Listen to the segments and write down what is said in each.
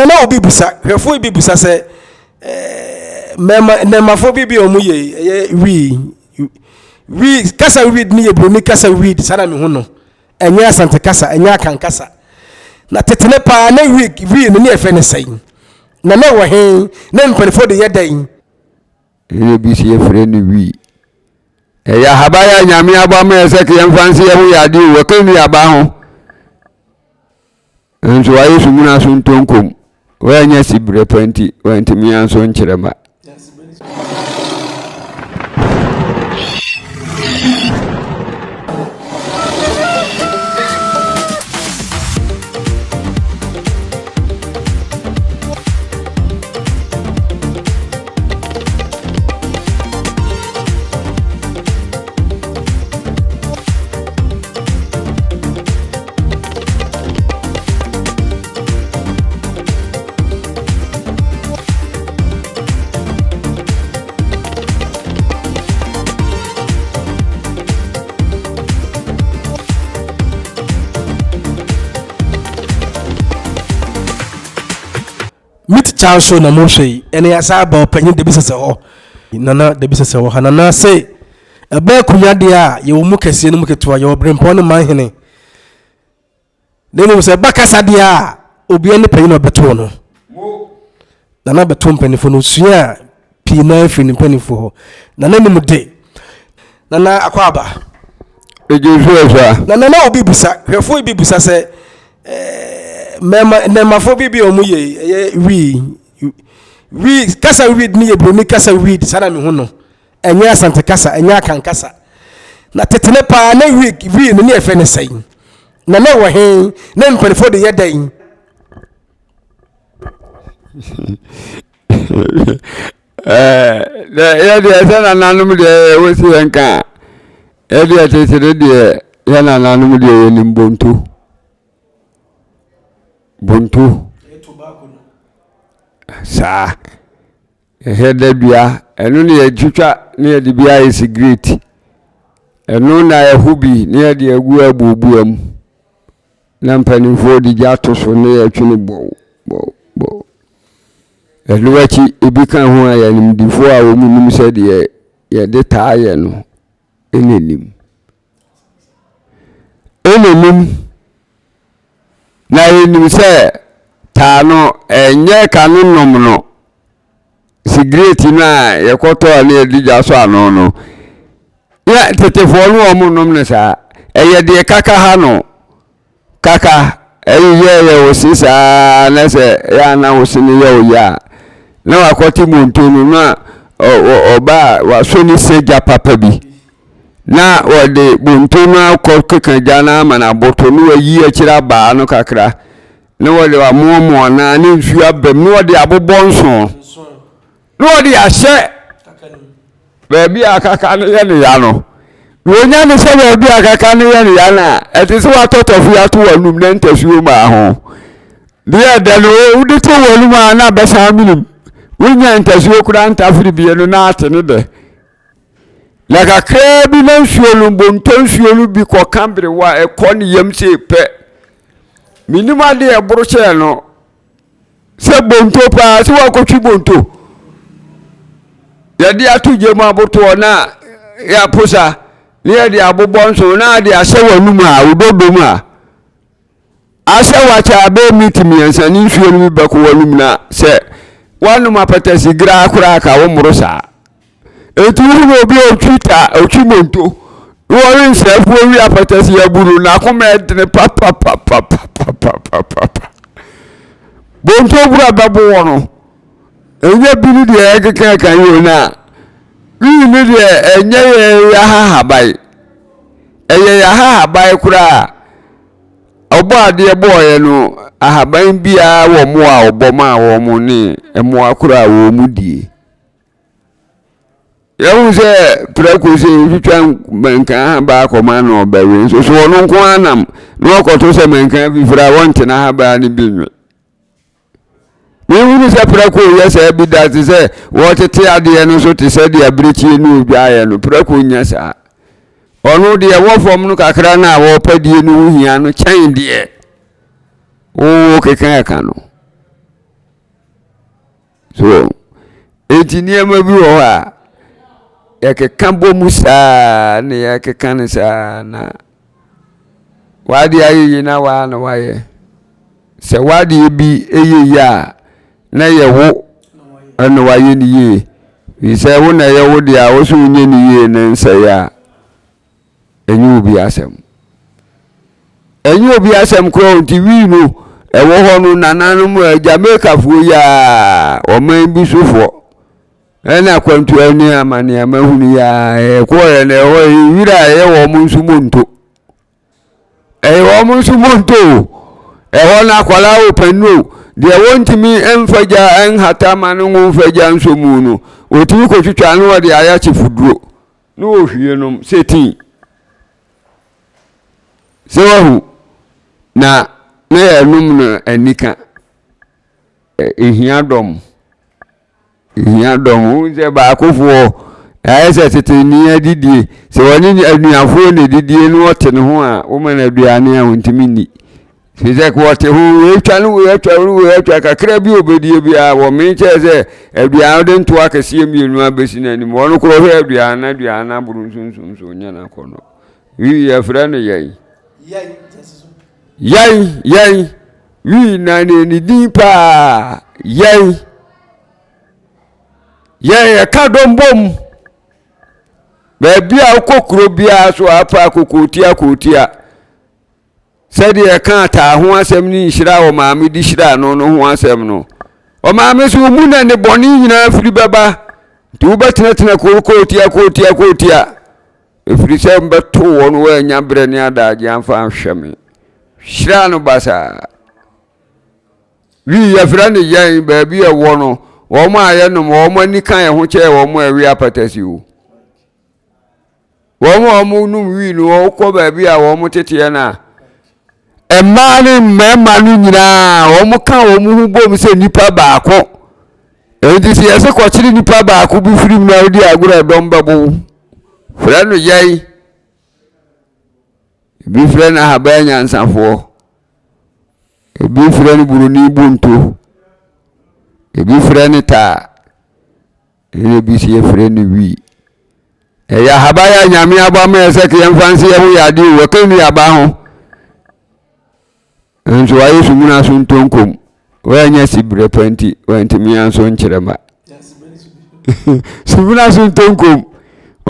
Nana na obi bisa, hwɛfoɔ yi bi bisa sɛ mmarima nnɛɛmafoɔ bi bi a wɔn yɛ yi ɛyɛ wii wii kasa weed ne yɛ buroni kasa weed saa na mehu no ɛnyɛ asante kasa ɛnyɛ akan kasa na tete ne paa na wii wii no ne yɛfrɛ ne sɛn na na ɛwɔ he na mpanimfoɔ de yɛ dɛn. Ɛna bi si yɛfrɛ no wii. Ɛyɛ ahaban a Nyame abɔ ama yɛ sɛ yɛmfa nse yɛ ho yadeɛ o, wɔka nnuaba ho. Nso wayɛ sumina so ntonkom. Wanya siberɛ pa nti, wantumi anso nkyerɛ ma. Meet Charles show na mohwɛ yi ɛne yɛasa aba ɔpanyin Dabi Sɛsɛ hɔ Nana Dabi Sɛsɛ wɔ ha Nana se ɛbɛ akonnwa deɛ a yɛwɔ mu kɛseɛ no mu ketewa yɛwɔ berempɔn ne manhene Na mmom sɛ ɛba kasa deɛ a, obiara ne panyin a ɔbɛto no. Nana bɛto mpanimfoɔ no, osua pii naa firi ne mpanimfoɔ hɔ. Nana nim de. Nana akɔ aba. Egye so ɛsua. Na nana obi bisa, hwɛfoɔ bi bisa sɛ, eh, mmarima nnɛɛmafoɔ bi bi a wɔn yɛ yi, ɛyɛ wii, wii, kasa weed ne yɛ buroni kasa weed, saa na mehu no. Ɛnyɛ Asante kasa, ɛnyɛ Akan kasa. Na tete no paa na wi wi no ne yɛfrɛ no sɛn? Na na ɛwɔ he? Na mpanimfoɔ de yɛ dɛn? Yɛ deɛ sɛ nananom deɛ wɔsi yɛn ka a, yɛ deɛ tete no deɛ yɛ nananom deɛ yɛnim bonto. Bonto. Saa. Ɛhɛ da dua, ɛno na yɛtwitwa na yɛde bi ayɛ sigaret. Ɛno na ɛho bi na yɛde agu abuobua mu na mpanimfoɔ de gya ato so na yɛtwe no bɔw bɔw bɔw. Ɛno akyi ebi ka ho a yɛ animdefoɔ a wɔnim sɛdeɛ yɛde taa yɛ no na ɛnim. Ɛna nim na yɛnim sɛ taa no ɛnyɛ ka no nom no sigaret no a yɛkɔtɔ a na yɛde gya sɔ ano no yɛ tetefoɔ no wɔn nom no saa ɛyɛ deɛ kaka ha no Kaka, ɛyi yɛ yɛ wo se saa na sɛ yɛ a na wo se no yɛ wo ya a, na wakɔte monto no na ɔba a wasɔ ne sɛ gya papa bi na wɔde bonto no akɔ keka gya no ama no aboto na wayi akyire abaa no kakra na wɔde wamoamoa no ne nsuo abam na wɔde abobɔ nso na wɔde ahyɛ baabi a akaka no yɛ ne ya no na onya ne sɛ baabi a akaka no yɛ ne ya no a ɛte sɛ watɔ tɔfe ato w'anum na ntasuo maa ho deɛ ɛdɛ no wode to w'anum a na bɛsan menim wonya ntasuo koraa ntafere bie no na ate ne dɛ na kakraa bi na nsuo no bonto nsuo no bi kɔka berewa ɛkɔ ne yam sei pɛ menim adeɛ ɛboro kyɛɛ no sɛ bonto paa sɛ wakɔtwi bonto yɛde ato gya mu abotoɔ na yɛaposa na yɛde abobɔ nso na ade ahyɛ w'anum a wododom a ahyɛ wakyɛ abɛɛ minti mmiɛnsa ne nsuo no bi bɛkɔ w'anum na sɛ woanom apɛtɛsi graa koraa ka wo mmoro saa Enti wohunu obi a ɔtwi ta ɔtwi monto na wɔwe nsɛefoɔ wi apɛtɛsi abu no n'akoma ɛdene papapapapapapapa bonto wura bɛbo wɔ no ɛnyɛ bi ne deɛ ɛkeka ɛka yi o na wii ne deɛ ɛnyɛ yɛ yɛahahaban ɛyɛ yɛahahaban koraa ɔbɔ adeɛ bɔɔyɛ no ahaban biara wɔ mmoa a ɔbɔ maa wɔn ne mmoa koraa wɔn mu die Yɛhu sɛ prɛko sɛ otwitwa mankaa ahabaa akɔma na ɔbɛwe nso so ɔno nko ara nam na ɔkɔto sɛ mankaa fifiri a wɔnte n'ahabaa no bi nwe. Mehunu sɛ prɛko yɛ saa bi da te sɛ wɔtete adeɛ no so te sɛ deɛ abirekyie ne odwa ayɛ no prɛko nyɛ saa. Ɔno deɛ ɛwɔ fam no kakra no a wɔpɛ die no ho hia no kyɛn deɛ wowɔ keka ɛka no. Enti nneɛma bi wɔ hɔ a yɛkeka bɔ mu saa na yɛkeka no saa na w'adeɛ ayɛ yie na waa na wayɛ. Sɛ w'adeɛ bi yɛ yie a na yɛ wo na wayɛ no yie. Firi sɛ wo na ɛyɛ wo deɛ a wo so wonyɛ no yie na nsɛe a ɛnyɛ obi asɛm. Ɛnyɛ obi asɛm koraa nti wii no ɛwɔ hɔ no nananom Jamaicafoɔ yi a ɔman bi sofoɔ ɛna akwantuo ne amaneama hunu yi a ɛkɔɔyɛ no ɛhɔ nwira a ɛyɛ wɔn nso mu nto ɛyɛ wɔn nso mu nto o ɛhɔ no akwadaa o panin o deɛ wɔntumi mfa gya nhata ma no ngo mfa gya nso mu no wɔtumi kɔtwitwa no wɔde ayɛ akyefuduro na wɔhwie nom sɛ tii sɛ wahu na na yɛnom no anika ɛhia dɔm ɛhia dɔm wohu sɛ baakofoɔ ayɛ sɛ tete ni adidie sɛ wɔne anuafoɔ na ɛdidie na wɔte ne ho a woma no aduane a wɔntumi nni Firi sɛ wɔte ho, wei twa ne wei atwa ne wei atwa, kakra bi a ɔbɛdie biara wɔmee kyɛɛ sɛ aduane wode ntoa akɛseɛ mmienu abɛsi n'anim. Wɔn korɔ hwɛ aduane na aduane no aboro nsonsum so nyɛ no akɔnnɔ. Wii yɛfrɛ no yɛn. Yɛn, yɛn. Wii na ne ne din paa yɛn. Yɛn yɛka dɔm bom. Baabi a wokɔ kuro biara so afa akokootia kootia. Sɛdeɛ ɛka ataa ho asɛm ne nhyira a ɔmaame de hyiraa no no ho asɛm no, ɔmaame so wo mu na nnebɔne nyinaa firi bɛba, nti wobɛtenatena kuro kootia kootia kootia, ɛfiri sɛ mbɛto wɔ no woannya berɛ ne adagye amfa anhwɛ me. Hyiraa no basaa. Wii yɛfrɛ no yɛn baabi a ɛwɔ no, wɔn a yɛnom wɔn ani ka yɛn ho kyɛɛ wɔn a ɛwe apatasi o. Wɔn a wɔnom wii no, wɔkɔ baabi a wɔteteɛ no a, mmaa ne mmarima no nyinaa wɔka wɔn ho bom sɛ nnipa baako. Enti sɛ yɛsɛ kɔkyere nipa baako bi firi mu na wodi agorɔ a ɛdɔm bɛbo wo. Frɛ no yɛn. Ebi frɛ no ahaban nyansafoɔ. Ebi frɛ no buroni bonto. Ebi frɛ no taa. Ɛna bi si yɛfrɛ no wii. Ɛyɛ ahaban a Nyame abɔ ama yɛ sɛ yɛmfa nse yɛ ho yɛ adeɛ o, wɔka nnuaba ho. Nso wayɛ sumina so ntonkom. Wɔanya siberɛ pa nti, wantumi anso nkyerɛ ma. Sumina so ntonkom.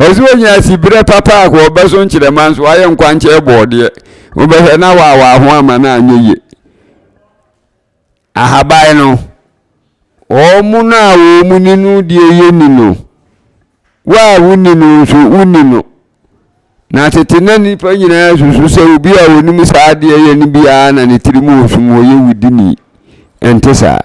Ɔsɛ wɔnya siberɛ papa a wɔbɛso nkyerɛ ma nso wayɛ nkwankyɛn bɔɔdeɛ. Wobɛhwɛ na waawaa ho ama no anyɛ yie. Ahaban no, wɔn a wɔn ni no deɛ yɛnni no, wo a wonni no nso wonni no. Na tete na nnipa nyinaa susu sɛ obi a onim saa adeɛ yɛ no biara na ne tirim wɔ sum ɔyɛ wudini. Ɛnte saa.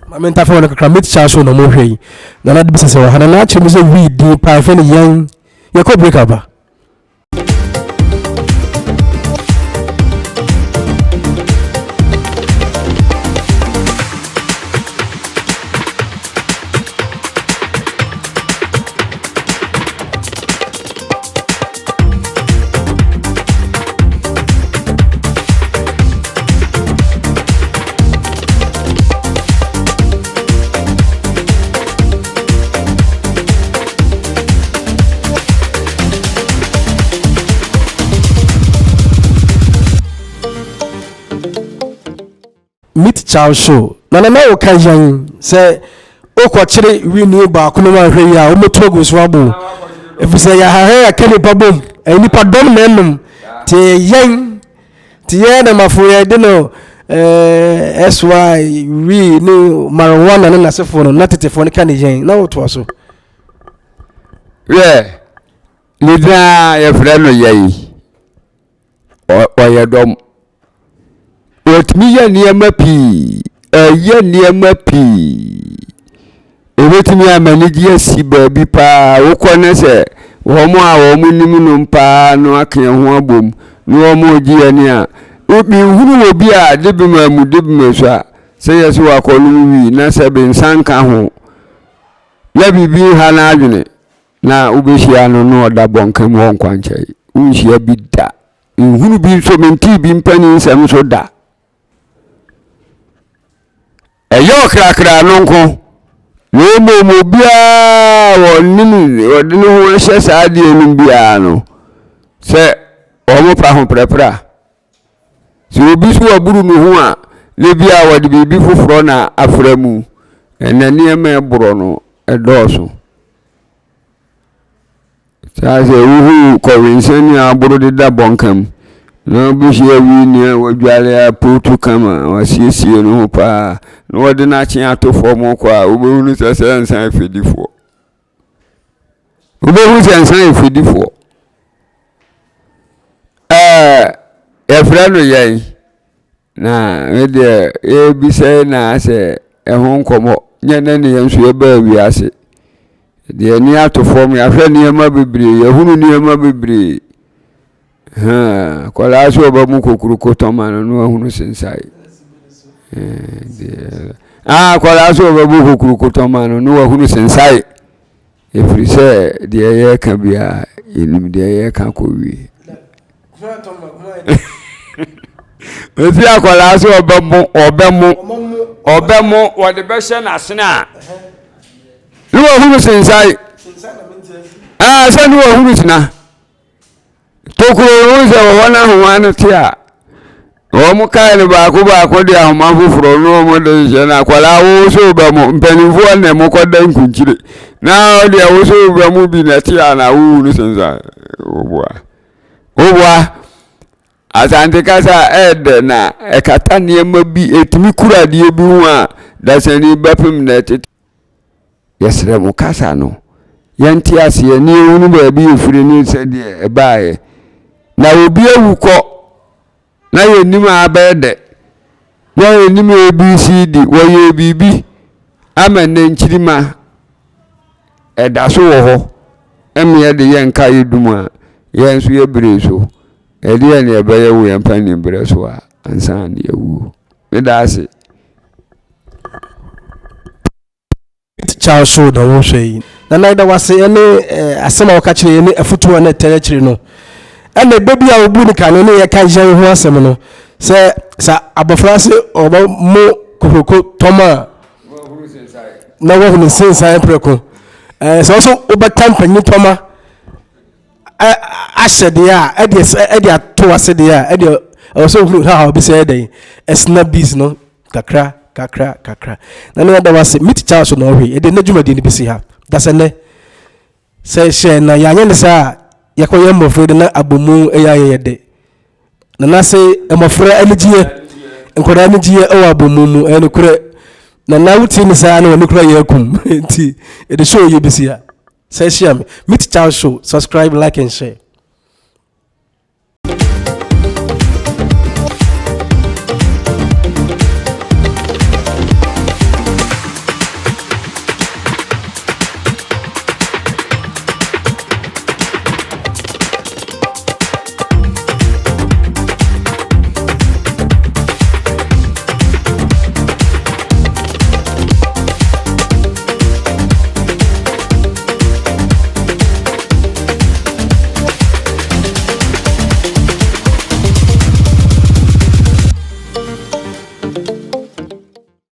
Maame ntafe wɔn kakra mate kya so na ɔmo hwɛ yi nana de bisa sɛ wɔ ha nana akyerɛ mu sɛ wii din paa ɛfɛ no yɛn yɛkɔ break aba. Meet Child Show na nana woka yɛn sɛ wokɔkyere wini baako no wanhwɛ yi a wɔbɛtu agu so abo ɛfiri sɛ yɛahahɛ yɛka nipa bom ɛyɛ nipa dɔm na ɛnom nti yɛn nti yɛn na mafo yɛde no ɛɛ sy wii ne marijuana ne n'asefoɔ no na tetefoɔ no ka ne yɛn na wotoa so. Yɛ ne din a yɛfrɛ no yɛn ɔyɛ dɔm. Ɔtumi yɛ nneɛma pii, ɛyɛ nneɛma pii. Ɛbɛtumi ama anigye asi baabi paa. Wokɔ ne sɛ wɔn a wɔn nim nom paa no aka ho abom na wɔn regye ani a, menhunu wɔ bi a de bi ma mu de bi ma su a sɛ yɛ sɛ wakɔ nom wii na sɛ bensa nka ho na biribi nha n'adwene na wobɛhyia no na ɔda bɔnka mu hɔ nkwankyɛn. Wonhyia bi da. Nhunu bi nso mentee bi mpanin nsɛm nso da. Ɛyɛ ɔkrakra no nko. Na mmom obiara a ɔnim ɔde ne ho ahyɛ saa adeɛ no biara no, sɛ wɔpa ho prɛprɛ a, sɛ obi nso waburu ne ho a, na bi a wɔde biribi foforɔ na afra mu. Ɛnna nneɛma ɛborɔ no ɛdɔɔso. Saa sɛ wohu kɔwensani a aboro deda bɔnka mu, na wobɛhyia wini a wadware apurutu kama, wasiesie ne ho paa, na wɔde no akye ato fam kɔ a, wobɛhunu sɛ sɛ nsa yɛ fɛdifoɔ. Wobɛhu sɛ nsa yɛ fɛdifoɔ. Ɛɛ yɛfrɛ no yɛn. Na me deɛ yɛrebisa yi na asɛ ɛho nkɔmmɔ nyɛ nɛ ne yɛn nso yɛbaa wiase. Yɛde yɛn ani ato fam, yɛahwɛ nneɛma bebree, yɛahunu nneɛma bebree. Haa, akwadaa sɛ ɔba mu kokuroko tɔma no na wahunu sensae. Ah, akwadaa sɛ ɔba mu kokuroko tɔma no na wahunu sensae. Ɛfiri sɛ deɛ yɛreka biara, yɛnim deɛ yɛreka kɔwie. Ɛfiri akwadaa sɛ ɔbɛmo, ɔbɛmo, ɔbɛmo, wɔde bɛhyɛ n'asene a, ne wahunu sensae. Ah, sɛ ne wahunu sena. Tokuro no sɛ wɔ hɔ no ahoma no te a, wɔn kae no baako baako de ahoma foforɔ no wɔn de hyɛ no akwadaa wo so bɛ mo mpanimfoɔ na mo kɔda nkunkyire na deɛ wo so bɛ mo bi na ɛte a na wowu no sensan woboa woboa asante kasa ɛɛdɛ na ɛkata nneɛma bi ɛtumi kura adeɛ bi ho a dasani bɛpem na ɛtete Yɛsrɛ mo kasa no yɛnte aseɛ ne yɛhunu baabi ɛfiri ne sɛdeɛ ɛbaeɛ. Na obi awu kɔ na yɛnnim a abɛyɛ dɛ na yɛnnim ABCD wɔyɛɛ biribi ama nnɛ nkyirimma ɛda so wɔ hɔ ɛma yɛde yɛn nkaeɛ dum a yɛn nso yɛbere so ɛdeɛ ne ɛbɛyɛ wo yɛn mpanin berɛ so a ansa na yɛawuo. Meda ase. Charles show na wohwɛ yi. Nana yɛda wase ɛne asɛm a wɔka kyerɛ yɛ ne afutuo a na ɛtɛrɛ akyire no. Ɛna ɛbɛ bi a wobu no kane ne yɛka yɛn ho asɛm no sɛ sɛ abɔfra se ɔbɔ mo kokroko tɔm a na wɔhunu nsensan prɛko. Ɛɛ sɛ ɔso wobɛka mpanyin tɔma ahyɛ deɛ a ɛde ɛde ato ase deɛ a ɛde ɛwɔ sɛ ohunu ha a obi sɛ ɛdɛn ɛsena bees no kakra kakra kakra na ne yɛda wase me tikya so na ɔhwɛ ɛde ne dwumadie no bɛsi ha dasɛ nnɛ sɛ hyɛ na yɛanyɛ ne saa a yɛkɔyɛ mmɔfra de na abɔmu ɛyɛ ayɛyɛ de na nase mmɔfra anigyeɛ nkwadaa anigyeɛ ɛwɔ abɔmu mu ɛyɛ nokorɛ na na wotie ne saa na wɔne kora yɛ akum nti ɛde show yɛ bɛsi ha. Sɛ hyia me. Meet Charles Show. Subscribe, like and share.